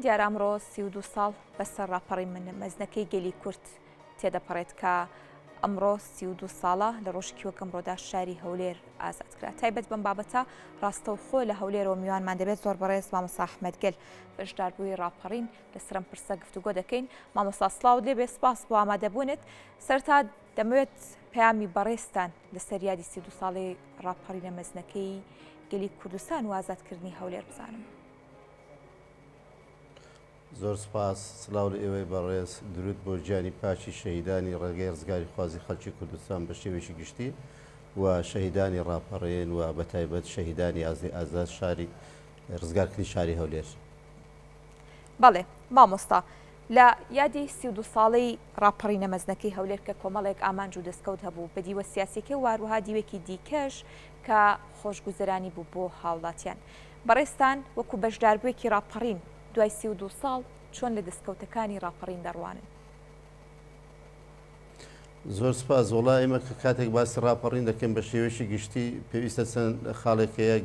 دیارە ئەمڕۆ 32 ساڵ بەسەر ڕاپەڕین مەزنەکەی گەلی کورد تێدەپەڕێت کە ئەمڕۆ 32 ساڵە لە ڕۆژێکی وەک ئەمڕۆدا شاری هەولێر ئازاد کرا. تایبەت بەم بابەتە ڕاستەوخۆ لە هەولێرەوە میوانمان دەبێت زۆر بەڕێز مامۆستا ئەحمەد گەل بەشداربووی ڕاپەڕین لەسەر ئەم پرسە گفتوگۆ دەکەین. مامۆستا سڵاوت لێبێ سپاس بۆ ئامادەبوونت. سەرەتا دەمەوێت پەیامی بەڕێزتان لەسەر یادی 32 ساڵەی ڕاپەڕینە مەزنەکەی گەلی کوردستان و ئازادکردنی هەولێر بزانم. زۆر سپاس، سلاو لە ئێوەی بەڕێز، دروود بۆ گیانی پاکی شەهیدانی ڕێگەی ڕزگاریخوازی خەڵکی کوردستان بە شێوەیەکی گشتی و شەهیدانی ڕاپەڕین و بە تایبەت شەهیدانی ئازنی ئازاد شاری ڕزگارکردنی شاری هەولێر. بەڵێ مامۆستا، لە یادی 32 ساڵەی ڕاپەڕینە مەزنەکەی هەولێر کە کۆمەڵێک ئامانج و دەستکەوت هەبوو بە دیوە سیاسیەکەی و هەروەها دیوێکی دیکەش کە خۆشگوزەرانی بوو بۆ هاوڵاتیان. بەڕێزتان وەکو بەشداربووێکی ڕاپەڕین دوای 32 ساڵ چۆن لە دەستکەوتەکانی ڕاپەڕین دەڕوانن؟ زۆر سپاس. وەڵا ئێمە کە کاتێک باسی ڕاپەڕین دەکەین بە شێوەیەکی گشتی پێویستە چەند خاڵێک هەیە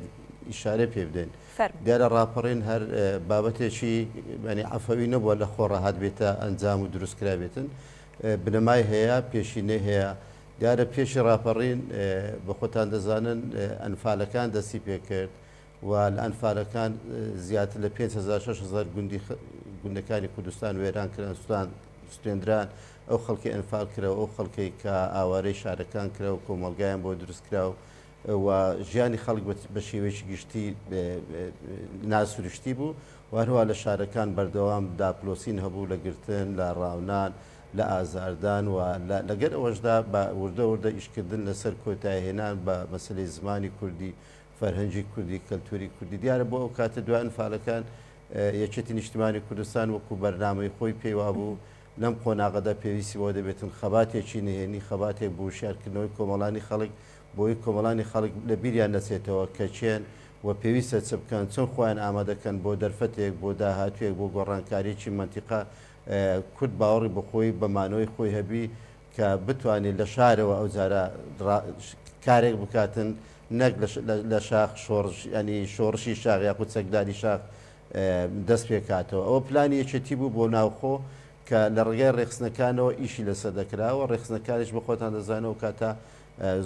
ئیشارە پێ بدەین. فەرموو. دیارە ڕاپەڕین هەر بابەتێکی یانی عەفەوی نەبووە لە خۆڕا هاتبێتە ئەنجام و دروست کرابێتن. بنەمای هەیە، پێشینەی هەیە. دیارە پێشی ڕاپەڕین بە خۆتان دەزانن ئەنفالەکان دەستی پێکرد و لە ئەنفالەکان زیاتر لە 5000 6000 گوندی گوندەکانی کوردستان وێران کران سوتان سوتێندران ئەو خەڵکی ئەنفال کرا و ئەو خەڵکەی کە ئاوارەی شارەکان کرا و کۆمەڵگایان بۆ دروست کرا و ژیانی خەڵک بە شێوەیەکی گشتی ناسروشتی بوو و هەروە لە شارەکان بەردەوام داپلۆسین هەبوو لە گرتن لە ڕاونان لە ئازاردان و لەگەر ئەوەشدا بە وردە وردە ئیشکردن لەسەر کۆتایهێنان بە مەسەلەی زمانی کوردی، فەرهەنگی کوردی، کەلتوری کوردی. دیارە بۆ ئەو کاتە دوای ئەنفالەکان یەکێتی نیشتیمانی کوردستان وەکو بەرنامەی خۆی پێی وابوو لەم قۆناغەدا پێویستی بەوە دەبێتن خەباتێکی نهێنی، خەباتێک بۆ وشیارکردنەوەی کۆمەڵانی خەڵک بۆی کۆمەڵانی خەڵک لە بیریان نەچێتەوە کە کێن و پێویستە چ بکەن، چۆن خۆیان ئامادەکەن بۆ دەرفەتێک، بۆ داهاتوویەک، بۆ گۆڕانکارییەکی مەنتیقە کورد باوەڕی بە خۆی بە مانەوەی خۆی هەبی کە بتوانێت لە شارەوە ئەو جارە کارێک بکاتن نەک لە شاخ شۆڕش ینی شۆڕشی شاخ یاخود چەکداری شاخ دەست پێکاتەوە ئەوە پلانی یەکێتی بوو بۆ ناوخۆ کە لە ڕێگای ڕێخستنەکانەوە ئیشی لەسەر دەکراوە ڕێخستنەکانیش بە خۆتان دەزانەوە کاتە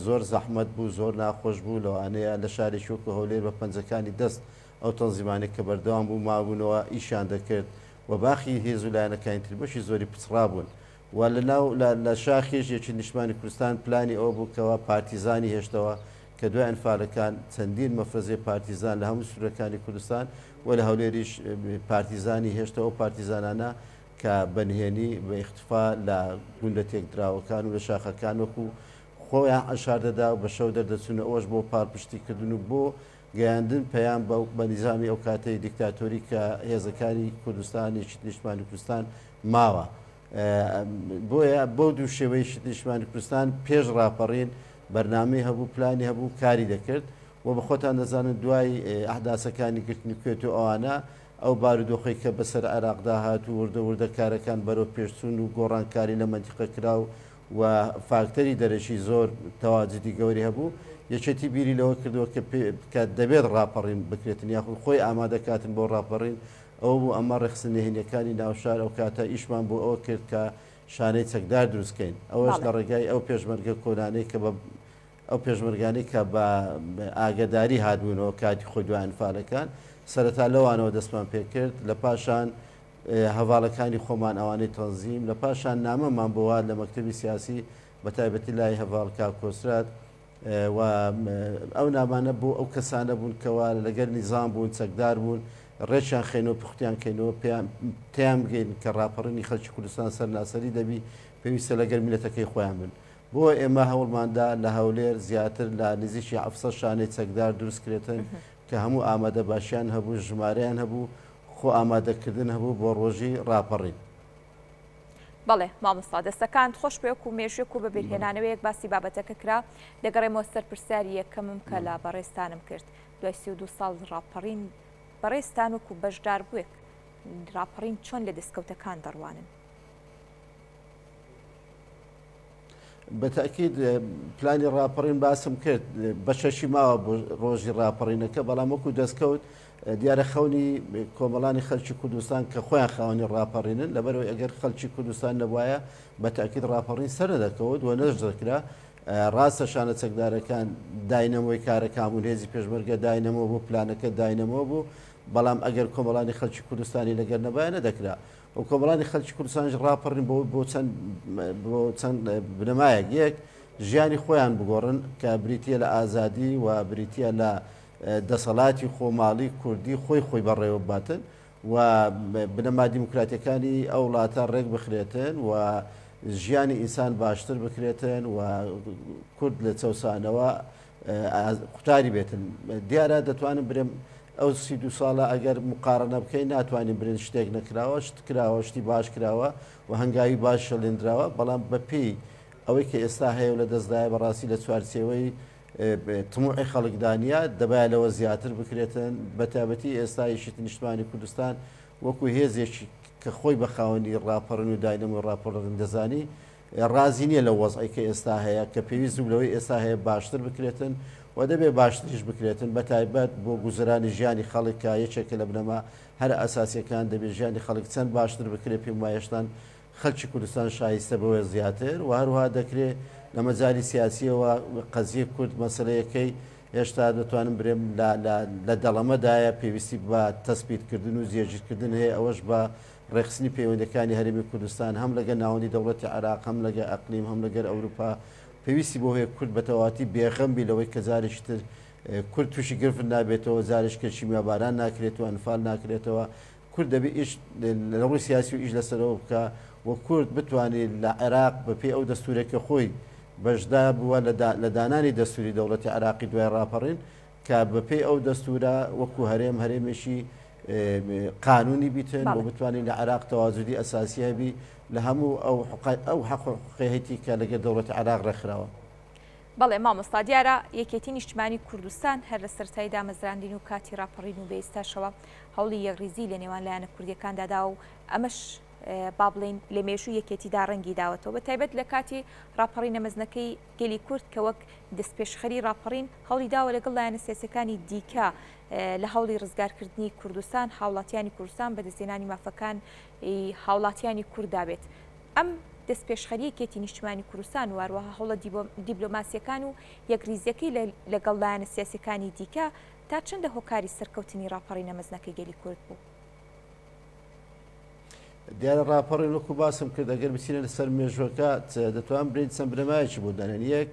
زۆر زەحمەت بوو زۆر ناخۆش بوو لەوانەیە لە شارێکی وەکو هەولێر بە پەنجەکانی دەست ئەو تەنزیمانەی کە بەردەوام بوو مابوونەوە ئیشیان دەکرد و باقی هێز و لایەنەکانی تر بەشی زۆری پچڕابوون و لە ناو لە شاخیش یەکێتی نیشتمانی کوردستان پلانی ئەوە بوو کەوا پارتیزانی هێشتەوە کە دوای ئەنفالەکان چەندین مەفرەزەی پارتیزان لە هەموو سنوورەکانی کوردستان و لە هەولێریش پارتیزانی هێشتەوە ئەو پارتیزانانە کە بە نهێنی بە ئیختفا لە گوندە تێکدراوەکان و لە شاخەکان وەکو خۆیان عەشار دەدا و بە شەو دەردەچوون ئەوەش بۆ پاڵپشتیکردن و بۆ گەیاندن پەیام بە نیزامی ئەو کاتەی دیکتاتۆری کە هێزەکانی کوردستان یەکیتی نیشتمانی کوردستان ماوە. بۆیە بەو دوو شێوەی یەکیتی نیشتمانی کوردستان پێش ڕاپەڕین بەرنامەی هەبوو، پلانی هەبوو، کاری دەکرد و بە خۆتان دەزانن دوای ئەحداسەکانی گرتنی کوێت و ئەوانە ئەو بارودۆخەی کە بەسەر عێراقدا هات و وردە وردە کارەکان بەرەو پێشچوون و گۆڕانکاری لە مەنتیقە کرا و و فاکتەری دەرەکی زۆر تەواجدی گەوری هەبوو، یەکێتی بیری لەوە کردووە کە کە دەبێت ڕاپەڕین بکرێتن یاخود خۆی ئامادە کاتن بۆ ڕاپەڕین، ئەوە بوو ئەمە ڕێکخستنە نهێنیەکانی ناوشار ئەو کاتە ئیشمان بۆ ئەوە کرد کە شانەی چەکدار دروست کەین ئەوەش لە ڕێگای ئەو پێشمەرگە کۆنانەی کە بە ئەو پێشمەرگانەی کە بە ئاگەداری هاتبوونەوە کاتی خۆی دوای ئەنفالەکان سەرەتا لەوانەوە دەستمان پێکرد لە پاشان هەڤاڵەکانی خۆمان ئەوانەی تەنزیم، لە پاشان نامەمان بۆ هات لە مەکتەبی سیاسی بە تایبەتی لای هەڤاڵ کاک کۆسرەت و ئەو نامانە بۆ ئەو کەسانە بوون کەوا لەگەر نیزام بوون، چەکدار بوون، ڕێکیان خەینەوە، پوختیان کەینەوە، پێیان تێیان بگەین کە ڕاپەڕینی خەڵکی کوردستان سەرناسەری دەبی، پێویستە لەگەر میللەتەکەی خۆیان بن. بۆ ئێمە هەوڵماندا لە هەولێر زیاتر لە نزیکی 700 شانەی چەکدار دروست کرێتن کە هەموو ئامادە باشیان هەبوو، ژمارەیان هەبوو، خۆ ئامادەکردن هەبوو بۆ ڕۆژی ڕاپەڕین. بەڵێ مامۆستا دەستەکانت خۆش بێ وەکو مێژوێک و بەبیرهێنانەوەیەک باسی بابەتەکە کرا دەگەڕێمەوە سەر پرسیاری یەکەمم کە لە بەڕێزتانم کرد دوای 32 ساڵ ڕاپەڕین بەڕێزتان وەکو بەشداربووێک ڕاپەڕین چۆن لە دەستکەوتەکان دەڕوانن؟ بە تەئکید پلانی ڕاپەڕین باسم کرد بەشەشی ماوە بۆ ڕۆژی ڕاپەڕینەکە، بەڵام وەکو دەستکەوت دیارە خەونی کۆمەڵانی خەلکی کوردستان کە خۆیان خاوەنی ڕاپەڕینن، لەبەرئەوەی ئەگەر خەلکی کوردستان نەبوایە بە تەئکید ڕاپەڕین سەرنەدەکەوت و نەشدەکرا. ڕاستە شانە چەکدارەکان داینەمۆی کارەکان بوون، هێزی پێشمەرگە داینەمۆ بوو، پلانەکە داینەمۆ بوو، بەڵام ئەگەر کۆمەڵانی خەلکی کوردستانی لەگەر نەبایە نەدەکرا. و کۆمەڵانی خەلکی کوردستانیش ڕاپەڕین بۆ بۆ چەند بۆ چەند بنەمایەک، یەک ژیانی خۆیان بگۆڕن کە بریتییە لە ئازادی و بریتییە لە دەسەڵاتی خۆماڵی کوردی خۆی خۆی بەڕێوە بباتن و بنەما دیموکراتیەکانی ئەو وڵاتە ڕێک بخرێتن و ژیانی ئینسان باشتر بکرێتن و کورد لە چەوسانەوە قوتاری بێتن. دیارە دەتوانم برێم ئەو 32 ساڵە ئەگەر مقارنە بکەین ناتوانین برێن شتێک نەکراوە، شت کراوە، شتی باش کراوە و هەنگاوی باش هەڵێنراوە، بەڵام بەپێی ئەوەی کە ئێستا هەیە و لە دەستدایە بەڕاستی لە چوارچێوەی تموحی خەڵکدا نییە، دەبایە لەوە زیاتر بکرێتن، بەتایبەتی ئێستا یەکێتی نیشتمانی کوردستان وەکو هێزێکی کە خۆی بە خاوەنی ڕاپەڕین و داینەمۆی ڕاپەڕین دەزانی ڕازی نییە لەو وەزعەی کە ئێستا هەیە، کە پێویست بوو لەوەی ئێستا هەیە باشتر بکرێتن و دەبێ باشتریش بکرێتن، بەتایبەت بۆ گوزەرانی ژیانی خەڵک کە یەکێکە لە بنەما هەرە ئەساسییەکان، دەبێ ژیانی خەڵک چەند باشتر بکرێت، پێم وایە هێشتان خەلکی کوردستان شایستە بەوە زیاتر و هەروەها دەکرێ لە مەجالی سیاسیەوە قەزیە کورد مەسەلەیەکەی هێشتا دەتوانم برێم لە لە لە دەڵەمەدایە پێویستی بە تەسبیت کردن و جێگیر کردن هەیە ئەوەش بە ڕێکخستنی پەیوەندەکانی هەرێمی کوردستان هەم لەگەر ناوەندی دەوڵەتی عێراق هەم لەگەر ئەقلیم هەم لەگەر ئەوروپا پێویستی بۆ هەیە کورد بەتەواتی بێغەم بی لەوەی کە جارێکی تر کورد تووشی گرفت نابێتەوە جارێکی کە کیمیاباران ناکرێت و ئەنفال ناکرێتەوە کورد دەبێ ئیش لە ڕووی سیاسی و ئیش لەسەرەوە بکا و کورد بتوانێت لە عێراق بە پێی ئەو دەستوورە کە خۆی بەشدار بووە لە دانانی دەستووری دەوڵەتی عێراقی دوای ڕاپەڕین کە بە پێی ئەو دەستوورە وەکوو هەرێم هەرێمێکی قانوونی بیتن و بتوانین لە عێراق تەواجودی ئەساسی هەبی لە هەموو ئەو ئەو حەق و حقوقی هەیتی کە لەگەر دەوڵەتی عێراق ڕێکخراوە. بەڵێ مامۆستا دیارە یەکێتی نیشتمانی کوردستان هەر لە سەرەتای دامەزراندین و کاتی ڕاپەڕین و بە ئێستاشەوە هەوڵی یەکڕیزی لە نێوان لایەنە کوردیەکاندا داوە و ئەمەش با بڵێین لە مێژوو یەکێتیدا ڕەنگی داوەتەوە بە تایبەت لە کاتی ڕاپەڕینە مەزنەکەی گەلی کورد کە وەک دەستپێشخەری ڕاپەڕین هەوڵی داوە لەگەڵ لایەنە سیاسەکانی دیکە لە هەوڵی ڕزگارکردنی کوردستان هاوڵاتیانی کوردستان بەدەستهێنانی مافەکان هاوڵاتیانی کورددا بێت. ئەم دەستپێشخەرییەی یەکێتی نیشتمانی کوردستان و هەروەها هەوڵە دیبلۆماسییەکان و یەکریزییەکەی لەگەڵ لایەنە سیاسییەکانی دیکە تا چەندە هۆکاری سەرکەوتنی ڕاپەڕینە مەزنەکەی گەلی کورد بوو؟ دیارە ڕاپەڕین وەکو باسم کرد ئەگەر بچینە لەسەر مێژوەکە دەتوان برین چەند بنەمایەکی بۆ دانێن یەک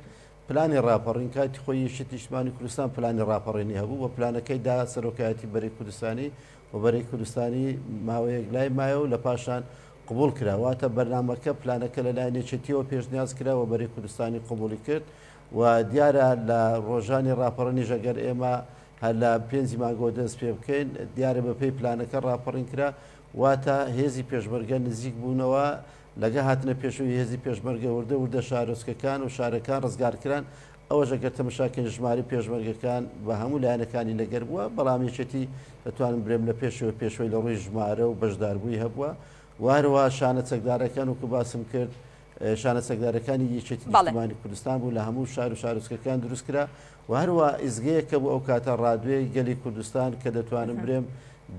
پلانی ڕاپەڕین کاتی خۆی یەکێتی نیشتمانی کوردستان پلانی ڕاپەڕینی هەبوو و پلانەکەی دا سەرۆکایەتی بەرەی کوردستانی و بەرەی کوردستانی ماوەیەک لای مایەوە لە پاشان قبوڵ کرا، واتە بەرنامەکە، پلانەکە لەلایەن یەکێتییەوە پێشنیاز کرا و بەرەی کوردستانی قبوڵی کرد و دیارە لە ڕۆژانی ڕاپەڕینیش ئەگەر ئێمە هەر لە پێنجی مانگەوە دەست پێ بکەین دیارە بەپێی پلانەکە ڕاپەڕین کرا، واتە هێزی پێشمەرگە نزیک بوونەوە، لەگە هاتنە پێشەوەی هێزی پێشمەرگە وردە وردە شارۆچکەکان و شارەکان ڕزگار کران، ئەوەش ئەگەر تەمەشاکەین ژمارەی پێشمەرگەکان بە هەموو لایەنەکانی لەگەر بووە، بەڵام یەکێتی دەتوانم برێم لە پێشەوە پێشەوەی لە ڕووی ژمارە و بەشداربووی هەبووە و هەروەها شانە چەکدارەکان وەکو باسم کرد شانە چەکدارەکانی یەکێتی نیشتمانی کوردستان بوو لە هەموو شار و شارۆچکەکان دروست کرا و هەروە ئیزگەیەکە بوو ئەو کاتە ڕادوێی گەلی کوردستان کە دەتوانم برێم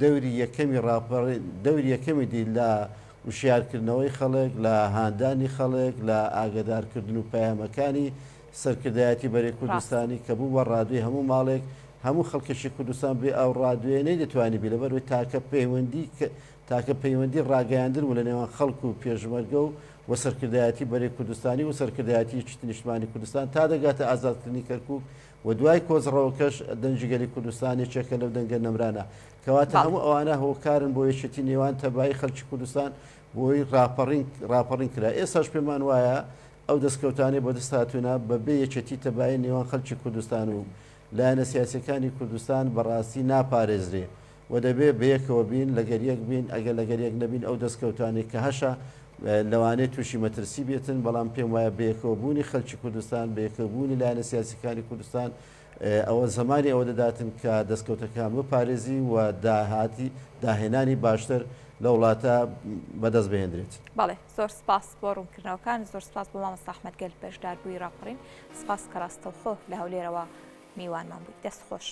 دەوری یەکەمی ڕاپەڕی دەوری یەکەمی دی لە وشیارکردنەوەی خەڵک لە هاندانی خەڵک لە ئاگەدارکردن و پەیامەکانی سەرکردایەتی بەرەی کوردستانی کە بوو بە ڕادوێی هەموو ماڵێک، هەموو خەڵکێکی کوردستان بێ ئەو ڕادوێیە نەیدەتوانی بی لەبەرئەوەی تاکە پەیوەندی تاکە پەیوەندی ڕاگەیاندن بوو لە نێوان خەڵک و پێشمەرگە و و سەرکردایەتی بەرەی کوردستانی و سەرکردایەتی یەکێتی نیشتمانی کوردستان تا دەگاتە ئازادکردنی کەرکوک و دوای کۆزڕەوەکەش دەنگی گەلی کوردستان یەکێکە لەو دەنگە نەمرانە کەواتە هەموو ئەوانە هۆکارن بۆ یەکێتی نێوان تەبایی خەلکی کوردستان بۆی ڕاپەڕین ڕاپەڕین کرا ئێستاش پێمان وایە ئەو دەستکەوتانەی بەدەست هاتوونە بە بێ یەکێتی تەبایی نێوان خەلکی کوردستان و لایەنە سیاسیەکانی کوردستان بەڕاستی ناپارێزرێ و دەبێ بەیەکەوە بین لەگەر یەک بین ئەگەر لەگەر یەک نەبین ئەو دەستکەوتانەی کە هەشە لەوانەیە تووشی مەترسی بێتن بەڵام پێم وایە بەیەکەوە بوونی خەلکی کوردستان بەیەکەوە بوونی لایەنە سیاسیەکانی کوردستان ئەوە زەمانی ئەوە دەداتن کە دەستکەوتەکان بپارێزی و داهاتی داهێنانی باشتر. لە وڵاتە بەدەست بهێندرێت. بەڵێ زۆر سپاس بۆ ڕوونکردنەوەکان، زۆر سپاس بۆ مامۆستا ئەحمەد گەل بەشداربووی ڕاپەڕین، سپاس کە ڕاستەوخۆ لە هەولێرەوە میوانمان بووی، دەست خۆش.